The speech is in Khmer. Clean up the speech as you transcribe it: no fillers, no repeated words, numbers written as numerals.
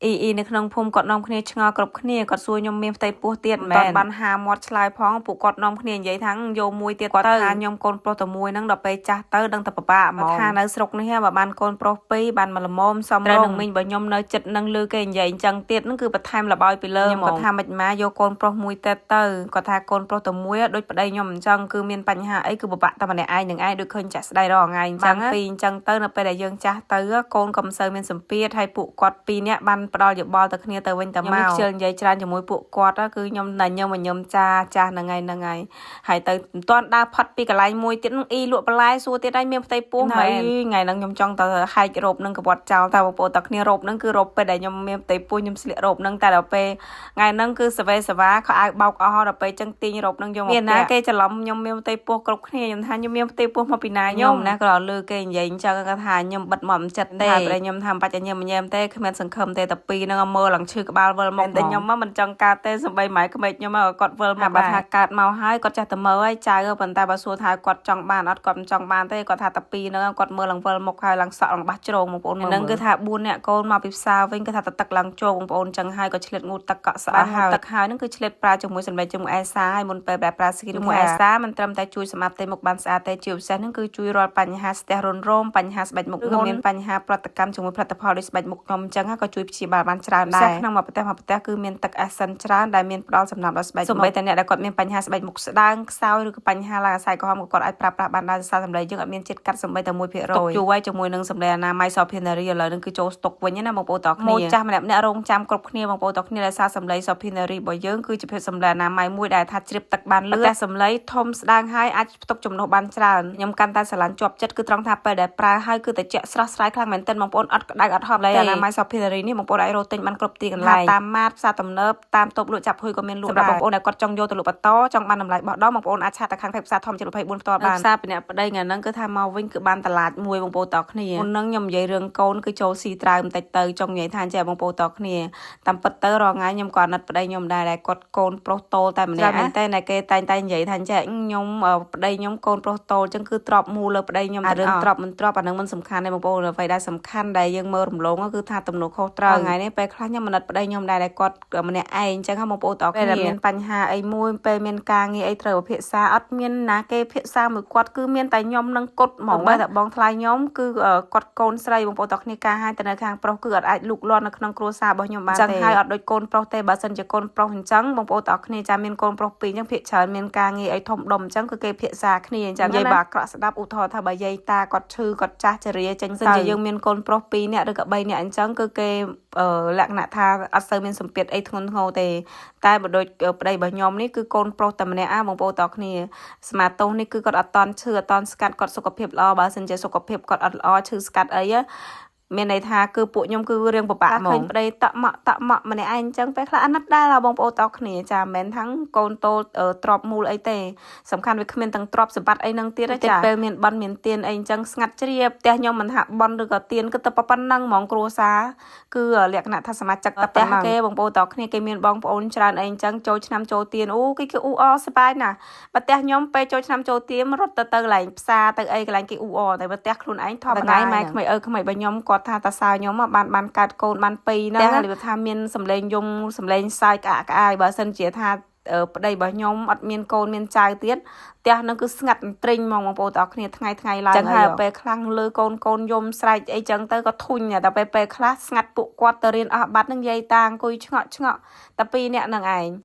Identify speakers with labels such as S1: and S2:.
S1: អ៊ីអ៊ីនៅក្នុងភូមិគាត់នាំគ្នាឆ្ងល់គ្រប់គ្នាគាត់សួរខ្ញុំមានផ្ទៃពោះទៀតមែនបានហាមាត់ឆ្លើយផងពួកគាត់នាំគ្នានិយាយថាយកមួយទៀតគាត់ថាខ្ញុំកូនប្រុសតែមួយហ្នឹងដល់ពេលចាស់ទៅដឹងតែពិបាកហ្មងថានៅស្រុកនេះបើបានកូនប្រុសពីរបានមកល្មមសំរងនឹងមីងបើខ្ញុំនៅចិត្តនឹងលឺគេនិយាយអញ្ចឹងទៀតហ្នឹងគឺបន្ថែមលបាយពីលើខ្ញុំគាត់ថាមិនម៉ាយកកូនប្រុសមួយទៀតទៅគាត់ថាកូនប្រុសតែមួយដូចប្តីខ្ញុំអញ្ចឹងគឺមានបញ្ហាអីគឺពិបាកតែម្នាក់ឯងនឹងឯងដូចឃើញចាក់ស្ដីរាល់ថ្ងៃអញ្ចឹងពីរអញ្ចឹងទៅនៅពេលដែលយើងចាស់ទៅកូនក៏មិនសូវមានសម្ពាធហើយពួកគាត់ពីរនាក់បានផ្ដល់យោបល់ទៅគ្នាទៅវិញទៅមកខ្ញុំខ្ជិលនិយាយច្រើនជាមួយពួកគាត់គឺខ្ញុំតែខ្ញុំខ្ញុំចាចាស់ហ្នឹងហើយហ្នឹងហើយហើយទៅមិនទាន់ដើរផុតពីកន្លែងមួយទៀតនឹងអ៊ីលក់បន្លែសួរទៀតហើយមានផ្ទៃពោះមែនថ្ងៃហ្នឹងខ្ញុំចង់ទៅហែករ៉ូបនឹងកវត្តចោលតែបងប្អូនតើគ្នារ៉ូបហ្នឹងគឺរ៉ូបពេលដែលខ្ញុំមានផ្ទៃពោះខ្ញុំស្លៀករ៉ូបហ្នឹងតែដល់ពេលថ្ងៃហ្នឹងគឺសវេសវ៉ាខោអាវបោកអស់ដល់ពេលចឹងទាញរ៉ូបហ្នឹងយកមកមានណាគេច្រឡំខ្ញុំមានផ្ទៃពោះគ្រប់គ្នាខ្ញុំថាខ្ញុំមានផ្ទៃពោះមកពីណាខ្ញុំណាក៏លើគេនិយាយអញ្ចឹងគាត់ថាខ្ញុំបិទមកមិនចិត្តទេតែខ្ញុំថាបាច់ញ៉ាំញ៉ាំទេគ្មានសង្ឃឹមទេតែពីរហ្នឹងមើលឡើងឈឺក្បាលវិលមកតែខ្ញុំមកមិនចង់កើតទេសំបីម៉ែក្មេកខ្ញុំមកគាត់វិលមកបើថាកើតមកហើយគាត់ចេះតែមើលហើយចៅប៉ុន្តែបើសួរថាគាត់ចង់បានអត់គាត់មិនចង់បានទេគាត់ថាតែពីរហ្នឹងគាត់មើលឡើងវិលមុខហើយឡើងសក់ឡើងបាសជ្រងបងប្អូនហ្នឹងគឺថា4នាក់កូនមកពីផ្សារវិញគឺថាទឹកឡើងជោគបងប្អូនចឹងហើយក៏ឆ្លៀតងូតទឹកកក់ស្អាតហើយទឹកហើយហ្នឹងគឺឆ្លៀតប្រើជាមួយសម្លេងជាមួយអេសាហើយមុនពេលដែលប្រើ skin ជាមួយអេសាមិនត្រឹមតែជួយសម្អាតផ្ទៃមុខបានស្អាតទេជាពិសេសហ្នឹងគឺជួយរាល់បញ្ហាស្ទះរុនរោមបញ្ហាស្បែកមុខមុនមានបញ្ហាប្រតិកម្មជាមួយផលិតផលដូចស្បែកមុខខ្ញុំចឹងក៏ជួយព្យាបាលបានច្រើនដែរក្នុងមួយប្រទេសមួយប្រទេសគឺមានទឹក essence ច្រើនដែលមានផ្ដល់សំណើមដល់ស្បែកមុខសូម្បីតែអ្នកដែលគាត់មានបញ្ហាស្បែកមុខស្ដើងខ្សោយឬក៏បញ្ហាឡើងអាស័យក្រហមក៏គាត់អាចប្រើប្រាស់បានដែរសារសម្លេងយើងអត់មានជាតិកាត់សូម្បីតែ1%ទុកយូរហើយជាមួយនឹងសម្លេងអនាម័យសភានារីឥឡូវនឹងគឺចូលស្តុកវិញណាបងប្អូនតគ្នាចាស់ម្នាក់ម្នាក់រងចាំគ្រប់គ្នាបងប្អូនតគ្នាដោយសារសម្លេងសភានារីរបស់យើងគឺជាភាពសម្លេងអនាម័យមួយដែលថាជ្រាបទឹកបានលឿនតែសម្លេងធំស្ដើងហើយអាចផ្ទុកចំណុះបានច្រើនខ្ញុំកាន់តែស្រឡាញ់ជាប់ចិត្តគឺត្រង់ថាពេលដែលប្រើហើយគឺតែជាក់ស្រស់ស្រាយខ្លាំងមែនទែនបងប្អូនអត់ក្តៅអត់ហប់ឡើយអនាម័យសភានារីនេះបងប្អូនអាចរកទិញបានគ្រប់ទីកន្លែងតាមម៉ាតផ្សារទំនើបតាមតូបលក់ចាប់ហុយក៏មានលក់ដែរសម្រាប់បងប្អូនដែលគាត់ចង់យកទៅលក់បន្តចង់បានតម្លៃបោះដុំបងប្អូនអាច chat ទៅខាង page ផ្សារធម្មជាតិ24ផ្ទាល់បានផ្សារពីអ្នកប្តីថ្ងៃហ្នឹងគឺថាមកវិញគឺបានតឡាចមួយបងប្អូនតគ្នាមុនហ្នឹងខ្ញុំនិយាយរឿងកូនគឺចូលស៊ីត្រើមបន្តិចទៅចង់និយាយថាចេះបងប្អូនតគ្នាតាមពិតទៅរាល់ថ្ងៃខ្ញុំក៏អាណិតប្តីខ្ញុំដែរដែលគាត់កូនប្រុសតូលតែម្នាក់មែនតើតែគេតែងតែនិយាយថាចេះខ្ញុំប្តីខ្ញុំកូនប្រុសតូលអញ្ចឹងគឺទ្របមូលលើប្តីខ្ញុំតែរឿងទ្របមិនទ្របអាហ្នឹងមិនសំខាន់ទេបងប្អូនអ្វីដែលសំខាន់ដែលយើងមើលរំលងគឺថាទំនួលខុសត្រូវថ្ងៃនេះពេលខ្លះខ្ញុំអាណិតប្តីខ្ញុំដែរដែលគាត់ម្នាក់ឯងអញ្ចឹងបងប្អូនតគ្នាពេលមានបញ្ហាអីមួយពេលមានការងារអីត្រូវពិភាក្សាអត់មានណាគេពិភាក្សាមួយគាត់គឺមានតែខ្ញុំនឹងគត់ហ្មងបើតែបងថ្លៃខ្ញុំគឺគាត់កូនស្រីបងប្អូនតគ្នាការឲ្យទៅនៅខាងប្រុសគឺអត់អាចលូកលាន់នៅក្នុងគ្រួសាររបស់ខ្ញុំបានទេចឹងហើយអត់ដូចកូនប្រុសទេបើសិនជាកូនប្រុសអញ្ចឹងបងប្អូនតគ្នាចាំមានកូនប្រុសពីរអញ្ចឹងភាគច្រើនមានការងារអីធំដុំអញ្ចឹងគឺគេពិភាក្សាគ្នាអញ្ចឹងនិយាយបើអាក្រក់ស្ដាប់ឧទាហរណ៍ថាបើយាយតាគាត់ឈឺគាត់ចាស់ជរាចេញសិនជាយើងមានកូនប្រុស2នាក់ឬក៏3នាក់អញ្ចឹងគឺគេលក្ខណៈថាអត់សូវមានសម្ពាធអីធ្ងន់ធ្ងរទេតែបើដូចប្តីរបស់ខ្ញុំនេះគឺកូនប្រុសតែម្នាក់អាបងប្អូនតគ្នាស្មាតោសនេះគឺគាត់អត់តន់ឈឺអត់តន់ស្កាត់គាត់សុខភាពល្អបើសិនជាសុខភាពគាត់អត់ល្អឈឺស្កាត់អីមានន័យថាគឺពួកខ្ញុំគឺរៀងពិបាកហ្មងឃើញប្តីតក់ម៉ក់តក់ម៉ក់ម្នាក់ឯងអញ្ចឹងពេលខ្លះអាណិតដែរបងប្អូនតគ្នាចាមិនមែនทั้ងកូនតូលទ្របមូលអីទេសំខាន់វាគ្មានទាំងទ្របសម្បត្តិអីនឹងទៀតចាពេលមានបន់មានទៀនអីអញ្ចឹងស្ងាត់ជ្រាបផ្ទះខ្ញុំមិនថាបន់ឬក៏ទៀនគឺតែប៉ុណ្ណឹងហ្មងគ្រួសារគឺលក្ខណៈថាសមាជិកតែប៉ុណ្ណឹងគេបងប្អូនតគ្នាគេមានបងប្អូនច្រើនអីអញ្ចឹងចូលឆ្នាំចូលទៀនអូគេគឺអ៊ូអសប្បាយណាស់បើផ្ទះខ្ញុំពេលចូលឆ្នាំចូលទៀនរត់ទៅទៅកន្លែងផ្សារទៅអីកន្លែងគេអ៊ូអតែបើផ្ទះខ្លួនឯងធម្មតាម៉ែក្មេកអើក្មេកបើខ្ញុំគាត់ថាតាសើខ្ញុំបានបានកើតកូនបានពីរហ្នឹងនិយាយថាមានសម្លេងយំសម្លេងសើចក្អាកក្អាយបើសិនជាថាប្តីរបស់ខ្ញុំអត់មានកូនមានចៅទៀតផ្ទះនឹងគឺស្ងាត់ទ្រិញហ្មងបងប្អូនទាំងអស់គ្នាថ្ងៃថ្ងៃឡើងចឹងហើយពេលខ្លាំងលើកូនកូនយំស្រែកអីចឹងទៅក៏ធុញតែពេលពេលខ្លះស្ងាត់ពួកគាត់ទៅរៀនអស់បាត់នឹងយាយតាអង្គុយឆ្ងក់ឆ្ងក់តែពីរនាក់នឹងឯង។